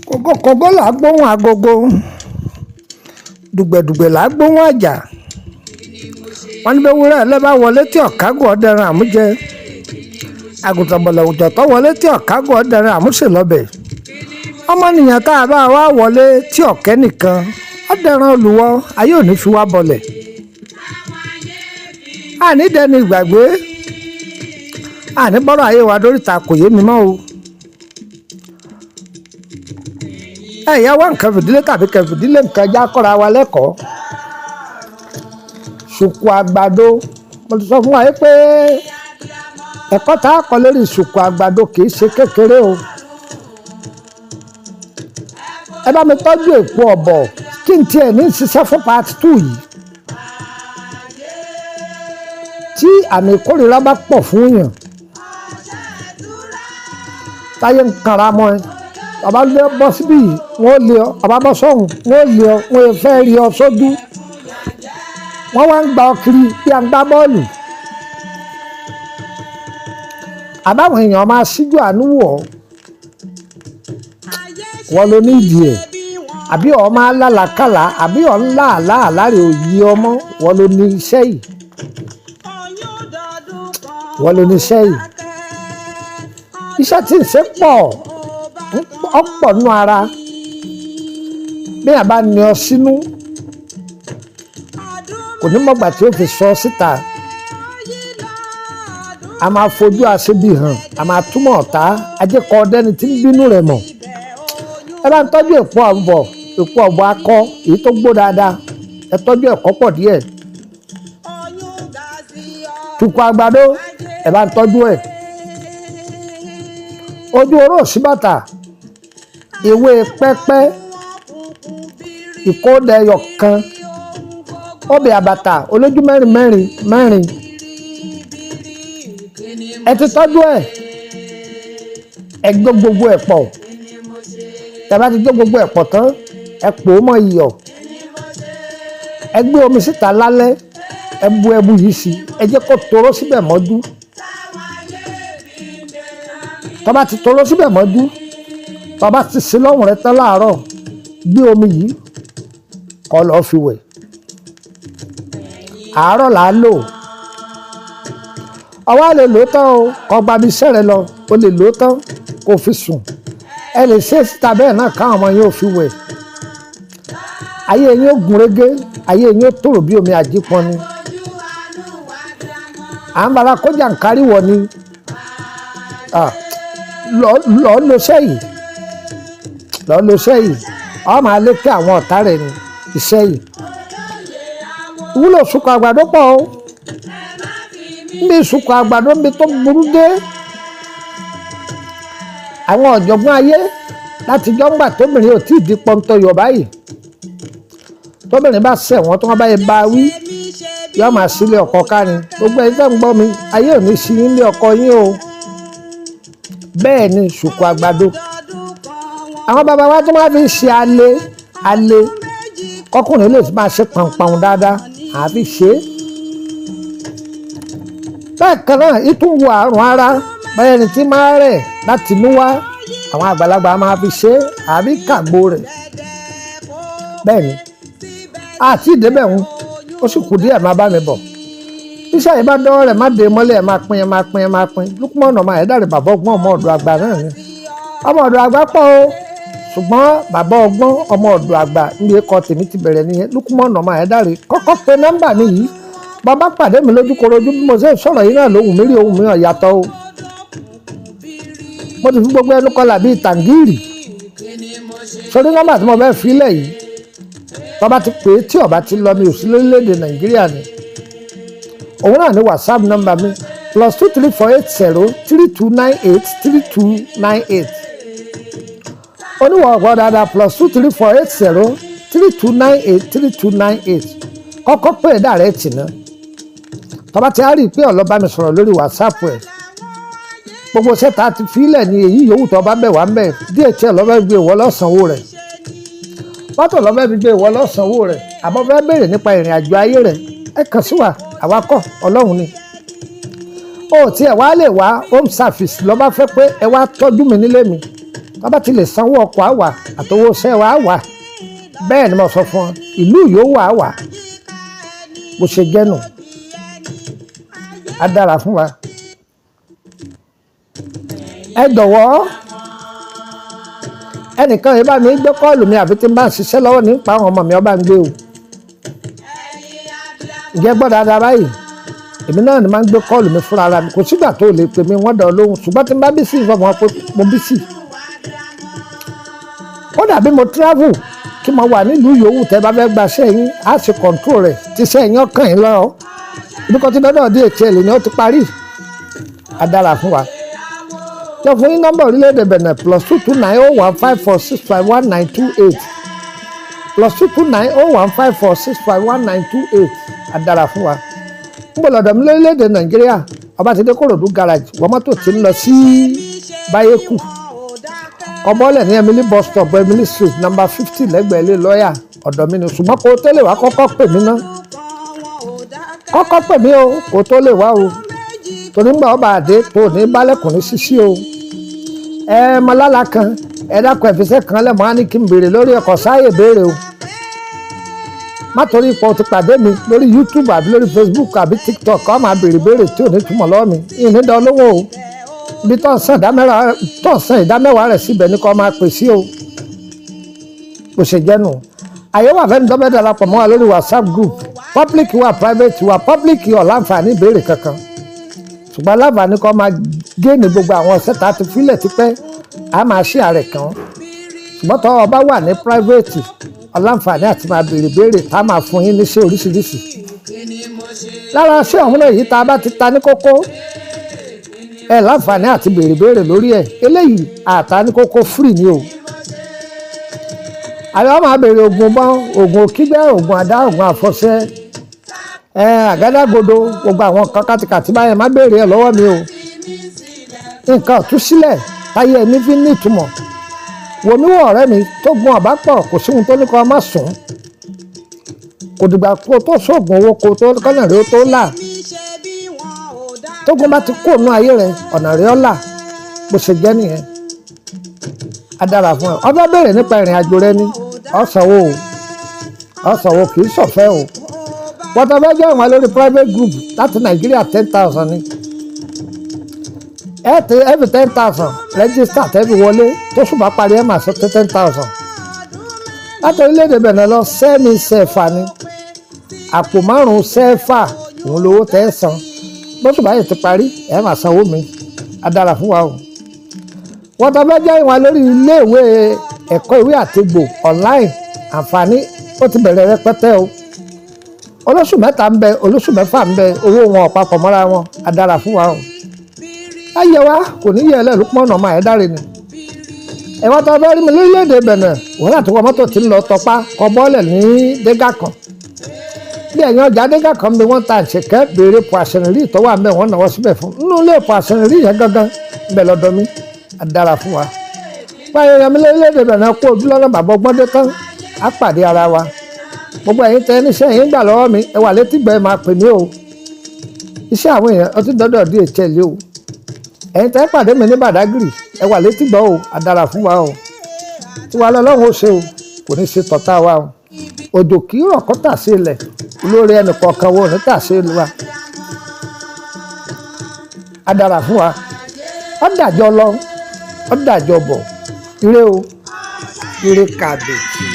Kògókògó là á gbóhùn agogo, dùgbẹ̀dùgbẹ̀ là á gbóhùn àjà. Wọ́n ní bẹ́wúrẹ́ ẹlẹ́bá wọlé tí ọ̀kágò ọ̀dẹ̀rìn àmújẹ, àgùntàn bọ̀lọ̀jọ̀ tó wọlé tí ọ̀kágò ọ̀dẹ̀rìn àmúṣèlọ́bẹ̀. Ọmọnìyàn tá a bá wá wọlé tí ọ̀kẹ́ nìkan ọ̀dẹ̀rìn olùwọ́ ayé òní fi wá bọlẹ̀. Àní dẹni ìgbàgbé, àní bọ́rọ̀ ayé wa dóríta kò yé mi mọ́ o. Ẹ̀yà wá nǹkan fìdílé tàbí kẹfìdílé nǹkan já kọ́ra wa lẹ́kọ̀ọ́. Ṣùkú àgbàdo, mo ti sọ fún wa yìí pé ẹ̀kọ́ tá a kọ́ lórí ṣùkú àgbàdo kì í ṣe kékeré o. Ẹ bá mi tọ́jú èpo ọ̀bọ̀ kí n tiẹ̀ ní ṣiṣẹ́ fún part 2 yìí. Tí àmì ìkórìíra bá pọ̀ fún yàn, táyé ń kanra mọ́ ẹ, bàbá lé bọ́ síbí yìí wọ́n lé ọ, bàbá bọ́ sọ́hùn wọ́n lé ọ, wọ́n fẹ́ rí ọ sójú. Wọ́n wá ń gba ọ kiri bí a ń gbá bọ́ọ̀lù. Àbáwọn èèyàn máa ṣíjú àánú wọ̀ ọ́, wọ́n ló ní ìdí ẹ̀, àbí ọ̀ máa lálàkàlà, àbí ọ̀ ń lá àlá àlárè òyì ọmọ, wọ́n ló ní iṣẹ́ yìí. Wọ́n ló ní iṣẹ́ yìí. Iṣẹ́ tí ń ṣe pọ̀, ọ̀pọ̀ nínú ara. Bí èèyàn bá ní ọ sínú, kò ní mọ̀gbà tí ó fi sọ síta. A máa fojú aṣebi hàn, a máa túmọ̀ ọ̀tá, ajẹ́kọ̀ ọdẹni tí ń bínú rẹ̀ mọ̀. Ẹ bá ń tọ́jú èpo ọ̀bọ̀, èpo ọ̀bọ̀ akọ, èyí tó gbó dáadáa, ẹ tọ́jú ẹ̀kọ́ pọ̀ díẹ̀. Tùkọ̀ àgbàdo, ẹ bá ń tọ́jú ẹ̀. Ojú oró òsínbàtà, ewé pẹ́pẹ́, ìkódẹyọ kan, ọbẹ̀ àbàtà olójú mẹ́rin mẹ́rin mẹ́rin. Ẹ ti tọ́jú ẹ̀, ẹ gbó gbogbo ẹ̀ pọ̀. Tẹ́ bá ti gbó gbogbo ẹ̀ pọ̀ tán, ẹ pò ó mọ́ iyọ̀. Ẹ gbé omi síta lálẹ́, ẹ bu ẹbu yìí sí, ẹ jẹ́ kó toró síbẹ̀ mọ́jú. Tọ́ bá ti toró síbẹ̀ mọ́jú, tọ́ bá ti sin lọ́rùn rẹ tán láàárọ̀, gbé omi yìí kó lọ́ọ́ fi wẹ̀. Àárọ̀ là á lò. Ọwọ́ á lè lò ó tán o, kó gba ibi iṣẹ́ rẹ lọ, o lè lò ó tán kó fi sùn. Ẹ lè ṣe é síta bẹ́ẹ̀ náà káwọn ọmọ yín ó fi wẹ̀. Ayé yín ó gún régé, ayé yín ó tòrò bí omi àjípọn ni. À ń bára kọjá ń kárí wọ̀ ni. Lọ́ọ́ lo iṣẹ́ yìí, lọ́ọ́ lo iṣẹ́ yìí, ọ máa lékè àwọn ọ̀tá rẹ̀ ní iṣẹ́ yìí. Ìwúlò ṣùkú àgbàdo pọ̀ o. Níbi ṣùkú àgbàdo níbi tó burú dé. Àwọn ọ̀jọ̀gbọ́n ayé láti jọ́ngbà tóbìnrin ò tí ì di pọ́ńtọ́yọ̀ báyìí. Tóbìnrin bá ṣẹ̀ wọ́n tí wọ́n bá yẹ bá wí, yóò máa sílé ọkọ ká ni. Gbogbo ẹ̀yin tẹ́ ń gbọ́ mi, ayé ò ní sí nílé ọkọ yín o. Bẹ́ẹ̀ ni ṣùkú àgbàdo. Àwọn bàbá wa tó máa fi ṣe alẹ́ alẹ́, kọkùnrin lè máa ṣe pàǹpàǹ dáadáa, àfi ṣe é. Bẹ́ẹ̀ kan náà, ìtún wo àrùn ara, bẹ́ẹ̀ ni tí máa rẹ̀ láti inú wá, àwọn àgbàlagbà máa fi ṣe é, àbí kàgbo rẹ̀. Bẹ́ẹ̀ ni, àti ìdébẹ̀ ń, ó sì kù díẹ̀ máa bá mi bọ̀. Iṣẹ́ yìí bá dọ́wọ́ rẹ̀ má dé mọ́lẹ̀, ẹ̀ máa pín, ẹ̀ máa pín, ẹ̀ máa pín. Lukman ọmọ Ayédáre bàbá ọgbọ́n ọmọ ọ̀dọ̀ àgbà náà ni. Ọmọ ọ̀dọ̀ àgbà pọ̀ o, ṣùgbọ́n bàbá ọgbọ́n ọmọ ọ̀dọ̀ àgbà níbi ẹ̀kọ́ tèmi ti bẹ̀rẹ̀ nìyẹn. Lukman ọmọ Ayédáre kọ́kọ́ pe nọ́mbà mi yìí. Bàbá pàdé mi lójúkorojú bí mo ṣe ń sọ̀rọ̀ yìí náà lóhùn mi rí ohùn mi hàn yàtọ̀ o. Mo ti fi gbogbo ẹnu kọlà bíi tàǹgìrì. Sórí nọ́mbà tí mo fẹ́ fi lẹ̀ yìí, tọ́ba ti pè é tí ọba ti lọ mi ò sí lórílẹ̀‐èdè Nàìjíríà ni. Òun náà ní WhatsApp nọ́mbà mi +234 80 3298 3298. Oníwọ̀ ọ̀gbọ́n dáadáa +234 80 3298 3298. Kọ́kọ́ pè é dàrẹ́tì náà. Tọ́ba ti á rí i pé ó lọ bá mi sọ̀rọ̀ lórí WhatsApp ẹ̀. Gbogbo iṣẹ́ tá a ti filẹ̀ ni èyí yòówù tó bá bẹ̀ wá ń bẹ̀. Díẹ̀ tí ẹ̀ lọ́fẹ́ gbé ìwọ lọ́sànwó rẹ̀. Mọ́tò lọ́fẹ́ fi gbé ìwọ lọ́sànwó rẹ̀. Àmọ́ fẹ́ béèrè nípa ìrìn àjò ayé rẹ̀. Ẹ kàn sí wa, àwa kọ́, Ọlọ́run ni. O tí ẹ wá lè wá home service lọ́ bá fẹ́ pé ẹ wá tọ́jú mi nílé mi. Tó bá ti lè sanwó ọkọ̀ àwà àtowó iṣẹ́ wa àwà. Bẹ́ẹ̀ ni mo sọ fún ọ, ìlú yòówù àwà, bó ṣe jẹ́ nù. Á dára fún wa. Ẹ jọ̀wọ́, ẹnìkan yìí bá mi gbé call mi àfi tí n bá ń ṣiṣẹ́ lọ́wọ́ nípa àwọn ọmọ mi ọba ń gbé o. Ǹjẹ́ gbọ́ dáadáa báyìí? Èmi náà ni máa ń gbé call mi fúnra ara mi. Kò sígbà tó lè pè mí, wọ́n dọ̀ lóhùn, ṣùgbọ́n tí n bá busy, sọ fún wọn pé mo busy. Kódà bí mo travel kí mo wà nílùú yòówù, tẹ́ bá fẹ́ gba iṣẹ́ yín, á ṣe control rẹ̀ tí iṣẹ́ yín ọkàn yín lọ́wọ́. Ibi kan tí dọ́dọ̀ DHL ni ó ti parí. Á dára fún wa. Jọ fún yín, nọ́mbà orílẹ̀-èdè Benin, +229 01 5465 1928, +229 01 5465 1928. Á dára fún wa. Ń bọ̀ lọ́dọ̀ mi lórílẹ̀-èdè Nàìjíríà, ọba ti dé Kòròdú garage, wọ́n mọ́tò tí ń lọ sí Báyékù, kọ́bọ́lẹ̀ ní Emily bus stop, Emily Street, number 50, lẹ́gbẹ̀ẹ́ ilé lọ́ọ̀yà, ọ̀dọ̀ mi ni. Ṣùgbọ́n kó o tó lè wá, kọ́kọ́ pè mí ná, kọ́kọ́ pè mí o, kó o tó lè wá o, torí ń gbà ọba àdé tó ní bálẹ̀kùnrin ṣíṣí o. Ẹ mọ̀lálà kan, ẹ dákun, ẹ̀fíṣẹ́ kan lẹ̀ mọ́ á ní kí n béèrè lórí ẹ̀kọ́ sáyè béèrè o. Má torí ipò ti pàdé mi lórí YouTube àbí lórí Facebook àbí TikTok, kọ́ máa béèrè béèrè tí ò ní túmọ̀ lọ́wọ́ mi. Ìní dán lówó o. Ibi tó ń san ìdámẹ́wàá, tó ń san ìdámẹ́wàá rẹ̀ síbẹ̀ ní kó máa pè sí o. Bó ṣe jẹ́ nù. Àyè wà fẹ́ni tó fẹ́ darapọ̀ mọ́ wa lórí WhatsApp group. Public wà, private wà. Public ò láǹfààní ìbéèrè kankan, ṣùgbọ́n láǹfààní kó máa géènì gbogbo àwọn ọ̀sẹ̀ tá a ti fílẹ̀ tipẹ́, a máa ṣí ààrẹ kan. Ṣùgbọ́n tó o bá wà ní private, ọláǹfààní àti máa béèrè béèrè, tá a máa fún yín níṣẹ́ oríṣiríṣi lára ṣé ọ̀hún náà. Yìí tá a bá ti ta ní kókó, ẹ láǹfààní àti béèrè béèrè lórí ẹ̀. Eléyìí àta ní kókó, free ni o. Àyọ̀ máa béèrè oògùn bọ́n, oògùn òkígbẹ́, oògùn àdá, oògùn àfọ̀ṣẹ, ẹ àgádágodo, gbogbo àwọn nǹkan kàtìkàtì báyẹn, má béèrè ẹ lọ́wọ́ mi o. Nǹkan ọ̀túnṣílẹ̀ táyé ẹni fi ní ìtumọ̀. Wòmí wọ ọ̀rẹ́ mi, tó gun ọ̀bá pọ̀, kò sí ohun tó ní kó má sùn. Kò dìgbà kó tó sóògùn owó kó tó kọ́nà rẹ̀ ó tó là. Tógun bá ti kó ònú ayé rẹ̀, ọ̀nà rẹ̀ ó là. Bó ṣe jẹ́ nìyẹn. Á dára fún ẹ. Ọbẹ̀ béèrè nípa ìrìn àjò rẹ ní ọ̀sánwó o, ọ̀sánwó, kì í ṣọ̀fẹ́ o. Wọ́n fẹ́ jẹ́ àwọn lórí private group láti Nàìjíríà, 10,000 ni. Ẹ ti every 10,000 register tẹ́bi wọlé, tó ṣùgbọ́n parí, ẹ̀ máa sọ 10,000. Láti orílẹ̀-èdè Benin lọ, sẹ́mi sẹ́fà ni, àpò 5 sẹ́fà òun lówó tẹ́ ẹ san. Bóṣù báyìí ti parí, ẹ̀ máa sanwó mi. Á dára fún wa o. Wọ́n tó fẹ́ jẹ́ ìwọ̀n lórí iléèwé ẹ̀kọ́ ìwé àtegbò online, àǹfààní ó ti bẹ̀rẹ̀ rẹpẹtẹ o. Olóṣù 3 ń bẹ, olóṣù 6 ń bẹ, owó wọn ò papọ̀ mọ́ra wọn. Á dára fún wa o. Ayé wa kò ní yẹ ẹlẹ́rú pọ́n ọ̀nà máa ẹ̀ dáre ni. Ẹ̀wọ́n tó fẹ́ rí mi lórílẹ̀‐èdè Benin, wọ́n láti wọ mọ́tò tí ń lọ Tọpá, kọ bọ́ọ̀lẹ̀ ní dégà kan, bí ẹ̀yìn ọjà dégà kan bí wọ́n ta àṣekẹ́, béèrè poissonnerie tó wà ń bẹ̀, wọ́n náwó síbẹ̀ fún nínú ilé poissonnerie yẹn gangan ń bẹ̀ lọ́dọ̀ mi. Á dára fún wa. Báyọ̀ yẹn mi lórílẹ̀‐èdè Benin, kó ojú lọ́nà bàbá ọgbọ́n dé tán, á pàdé ara wa. Gbogbo ẹ̀yin tẹ́ níṣẹ́ yín gbà lọ́wọ́ mi, ẹ wà létí gbẹ́, máa pè mí o. Iṣẹ́ àwọn èèyàn ọtí dọ́dọ̀ DHL o. Ẹ̀yin tẹ́ pàdé mi ní Badagry, ẹ wà létí gbọ́ o. Á dára fún wa o. Tiwa lọ́lọ́run ó ṣe o, kò ní ṣe tọ̀tá wa o. Òjò kì í rọ̀ kó tà sí ilẹ̀, olórí ẹnì kọ̀ọ̀kan wo ní tà sí wa. Á dára fún wa. Ó dàjọ́ lọ, ó dàjọ́ bọ̀. Ire o, ire kàbìtì.